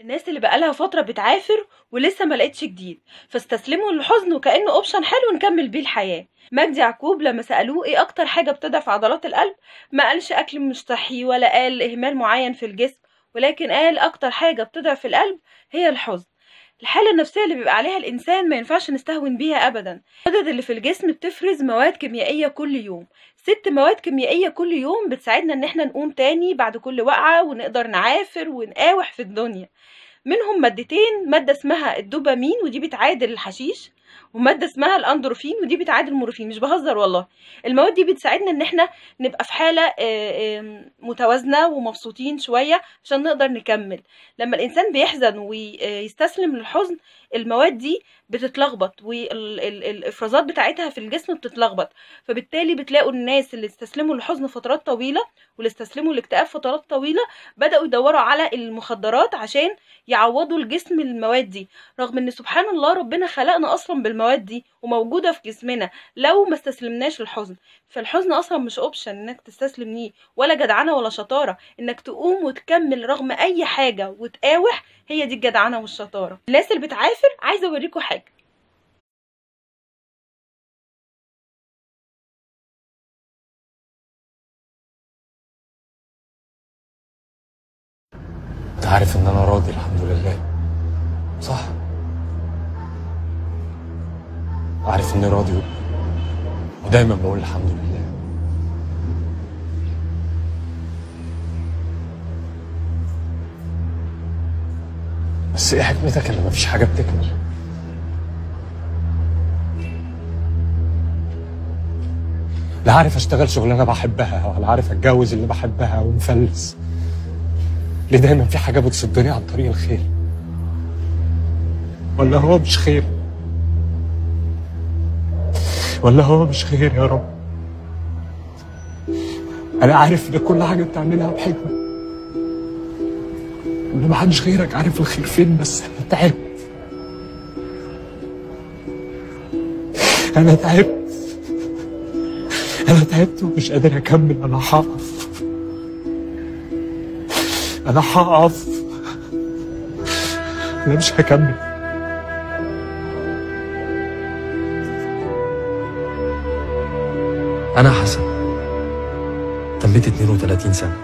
الناس اللي بقالها فترة بتعافر ولسه ما لقيتش جديد، فاستسلموا للحزن وكأنه option حلو نكمل بيه الحياة. مجدي يعقوب لما سألوه ايه اكتر حاجة بتضعف عضلات القلب، ما قالش اكل مش صحي ولا قال اهمال معين في الجسم، ولكن قال اكتر حاجة بتضعف القلب هي الحزن. الحالة النفسية اللي بيبقى عليها الإنسان ما ينفعش نستهون بيها أبدا. الغدد اللي في الجسم بتفرز مواد كيميائية كل يوم، 6 مواد كيميائية كل يوم بتساعدنا إن احنا نقوم تاني بعد كل وقعة ونقدر نعافر ونقاوح في الدنيا. منهم مادتين، مادة اسمها الدوبامين ودي بتعادل الحشيش، ومادة اسمها الاندروفين ودي بتعادل المورفين. مش بهزر والله، المواد دي بتساعدنا ان احنا نبقى في حالة متوازنة ومبسوطين شوية عشان نقدر نكمل. لما الانسان بيحزن ويستسلم للحزن، المواد دي بتتلخبط والافرازات بتاعتها في الجسم بتتلخبط، فبالتالي بتلاقوا الناس اللي استسلموا للحزن فترات طويلة واللي استسلموا للاكتئاب فترات طويلة بدأوا يدوروا على المخدرات عشان يعوضوا الجسم المواد دي، رغم ان سبحان الله ربنا خلقنا اصلا بالمواد دي وموجودة في جسمنا لو ما استسلمناش للحزن. فالحزن اصلا مش option انك تستسلم ليه، ولا جدعنه ولا شطارة، انك تقوم وتكمل رغم اي حاجة وتقاوح، هي دي الجدعنه والشطاره. الناس اللي بتعافر عايزه اوريكم حاجة. انت عارف ان انا راضي الحمد لله، صح؟ عارف اني راضي ودايما بقول الحمد لله. بس ايه حكمتك ان مفيش حاجة بتكمل؟ لا عارف اشتغل شغلانة بحبها، ولا عارف اتجوز اللي بحبها ومفلس. ليه دايما في حاجة بتصدني عن طريق الخير؟ ولا هو مش خير؟ ولا هو مش خير يا رب؟ أنا عارف إن كل حاجة بتعملها بحكمة، إن محدش غيرك عارف الخير فين، بس أنا تعبت. أنا تعبت، أنا تعبت ومش قادر أكمل. أنا هقف، أنا هقف، أنا مش هكمل. أنا حسن، تميت 32 سنة،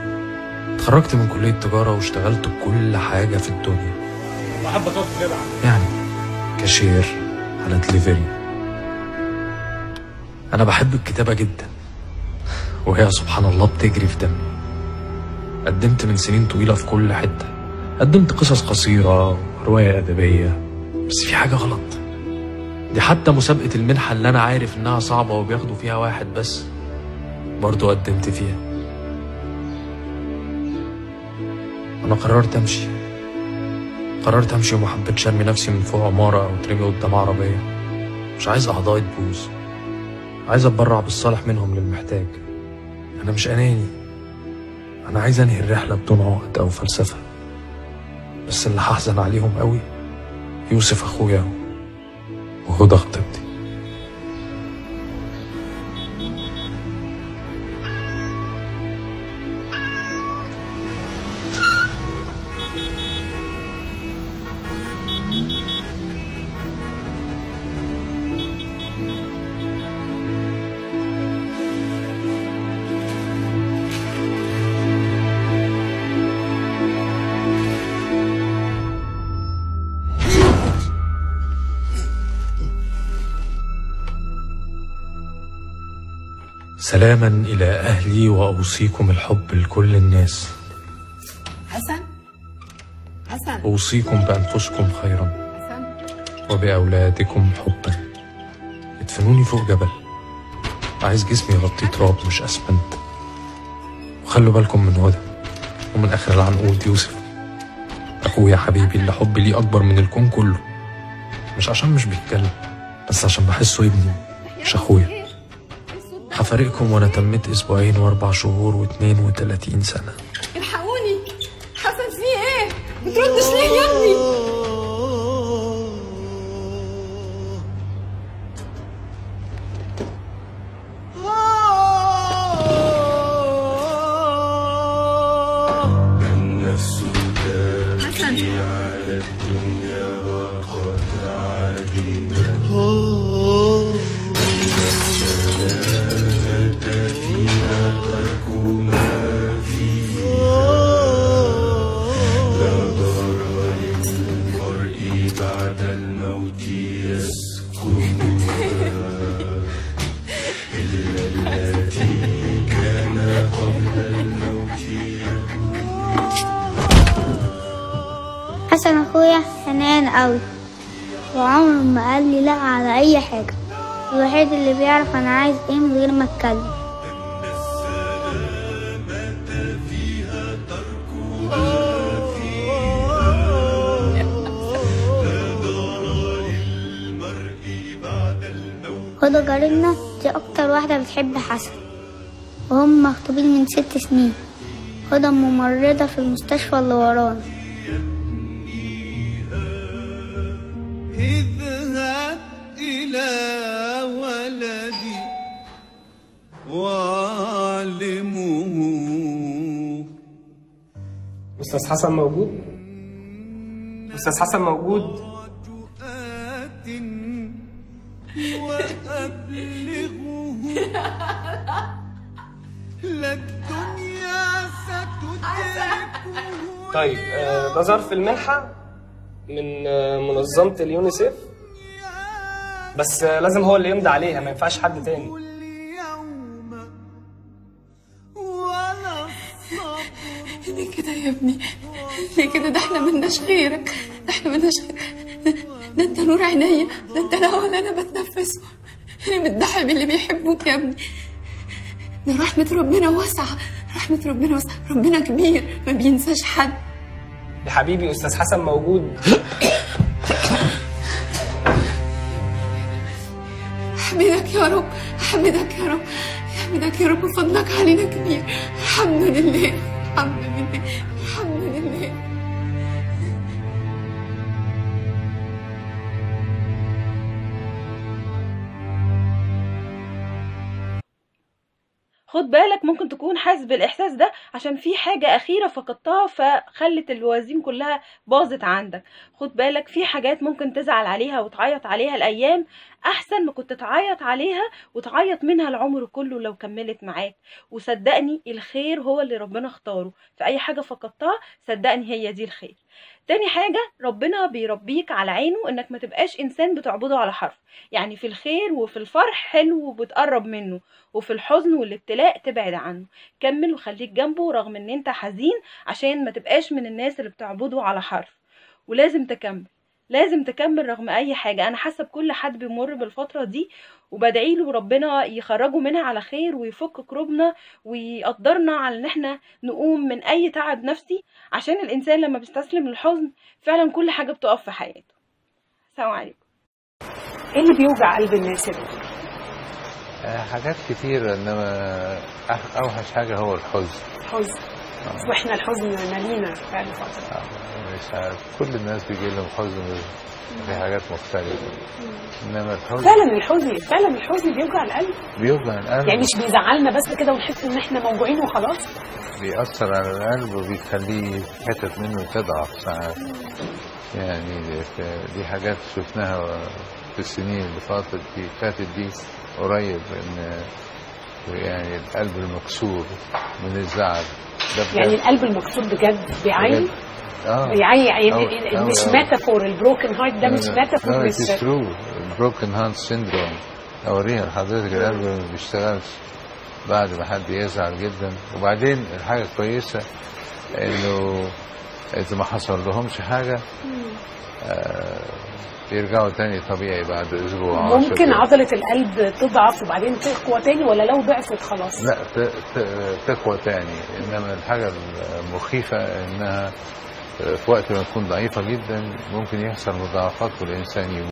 اتخرجت من كلية تجارة واشتغلت بكل حاجة في الدنيا. يعني كاشير على دليفري. أنا بحب الكتابة جدا، وهي سبحان الله بتجري في دمي. قدمت من سنين طويلة في كل حتة، قدمت قصص قصيرة ورواية أدبية، بس في حاجة غلط. دي حتى مسابقة المنحة اللي أنا عارف إنها صعبة وبياخدوا فيها واحد بس، برضو قدمت فيها. أنا قررت أمشي، قررت أمشي وما حبيتش أرمي نفسي من فوق عمارة أو ترمي قدام عربية. مش عايز أعضائي تبوظ، عايز أتبرع بالصالح منهم للمحتاج. أنا مش أناني، أنا عايز أنهي الرحلة بدون عقد أو فلسفة. بس اللي هحزن عليهم قوي يوسف أخويا وهدى خطيبتي. سلاما إلى أهلي وأوصيكم الحب لكل الناس. حسن، حسن، أوصيكم بأنفسكم خيرا، حسن، وبأولادكم حبا. ادفنوني فوق جبل، عايز جسمي يغطيه تراب مش أسمنت. وخلوا بالكم من هدى ومن آخر العنقود يوسف أخويا حبيبي اللي حبي ليه أكبر من الكون كله. مش عشان مش بيتكلم، بس عشان بحسه ابني مش أخويا. هفارقكم وانا تميت اسبوعين و4 شهور و32 سنة. الحقوني، حسن فيه ايه؟ بتردش ليه يا ابني؟ حسن. على الدنيا ضاقت عجيبا، السلامة فيها ترك ما فيها، لا دار للمرء بعد الموت يسكنها إلا التي كان قبل الموت. حسن أخويا حنان أوي، وعمره ما قال لي لا على أي حاجة، الوحيد اللي بيعرف أنا عايز إيه من غير ما أتكلم. هدى جارتنا دي أكتر واحدة بتحب حسن، وهم مخطوبين من 6 سنين. هدى ممرضة في المستشفى اللي ورانا. اذهب إلى ولدي وعلمه. أستاذ حسن موجود؟ أستاذ حسن موجود؟ وأبلغه لا الدنيا ستدركه. طيب ده ظرف المنحة من منظمة اليونيسيف، بس لازم هو اللي يمضي عليها، ما ينفعش حد تاني. ليه كده يا ابني؟ ليه كده؟ ده احنا ملناش غيرك، ده احنا ملناش غيرك، ده انت نور عينيا، ده انت الهوا اللي انا بتنفسه، انا بتضحي باللي بيحبوك يا ابني. ده رحمة ربنا واسعة، رحمة ربنا واسعة، ربنا كبير ما بينساش حد. يا حبيبي أستاذ حسن موجود. أحمدك يا رب، أحمدك يا رب، أحمدك يا رب، فضلك علينا كبير. الحمد لله، الحمد لله، الحمد لله. خد بالك ممكن تكون حاسس بالإحساس ده عشان في حاجة أخيرة فقدتها فخلت الوازين كلها باظت عندك. خد بالك في حاجات ممكن تزعل عليها وتعيط عليها الأيام أحسن ما كنت تعيط عليها وتعيط منها العمر كله لو كملت معاك. وصدقني الخير هو اللي ربنا اختاره، في أي حاجة فقدتها صدقني هي دي الخير. تاني حاجة، ربنا بيربيك على عينه انك ما تبقاش انسان بتعبده على حرف، يعني في الخير وفي الفرح حلو وبتقرب منه، وفي الحزن والابتلاء تبعد عنه. كمل وخليك جنبه رغم ان انت حزين عشان ما تبقاش من الناس اللي بتعبده على حرف. ولازم تكمل، لازم تكمل رغم اي حاجة. انا حاسة بكل حد بيمر بالفترة دي وبدعي له ربنا يخرجه منها على خير ويفك كروبنا ويقدرنا على ان احنا نقوم من اي تعب نفسي، عشان الانسان لما بيستسلم للحزن فعلا كل حاجة بتقف في حياته. السلام عليكم. ايه اللي بيوجع قلب الناس يا دكتور؟ حاجات كتيرة، انما اوحش حاجة هو الحزن. الحزن. واحنا الحزن مالينا بقاله فترة. مش عارف، كل الناس بيجي لهم حزن في حاجات مختلفة، انما الحزن فعلا، الحزن فعلا، الحزن بيوجع القلب. بيوجع القلب، يعني مش بيزعلنا بس كده ونحس ان احنا موجوعين وخلاص، بيأثر على القلب وبيخليه حتت منه تضعف ساعات. يعني دي حاجات شفناها في السنين اللي فاتت دي قريب، ان يعني القلب المكسور من الزعل ده، يعني القلب المكسور بجد بيعاني. يعني مش metaphor، ال broken heart ده مش metaphor، مش true. ال broken heart syndrome اوريها لحضرتك. القلب ما بيشتغلش بعد ما حد يزعل جدا. وبعدين الحاجة الكويسة انه اذا ما حصل لهمش حاجة يرجعوا تاني طبيعي بعد اسبوع. ممكن عضلة القلب تضعف وبعدين تقوى تاني، ولا لو ضعفت خلاص؟ لا، تقوى تاني. انما الحاجة المخيفة انها في وقت ما تكون ضعيفة جدا ممكن يحصل مضاعفات والانسان يموت.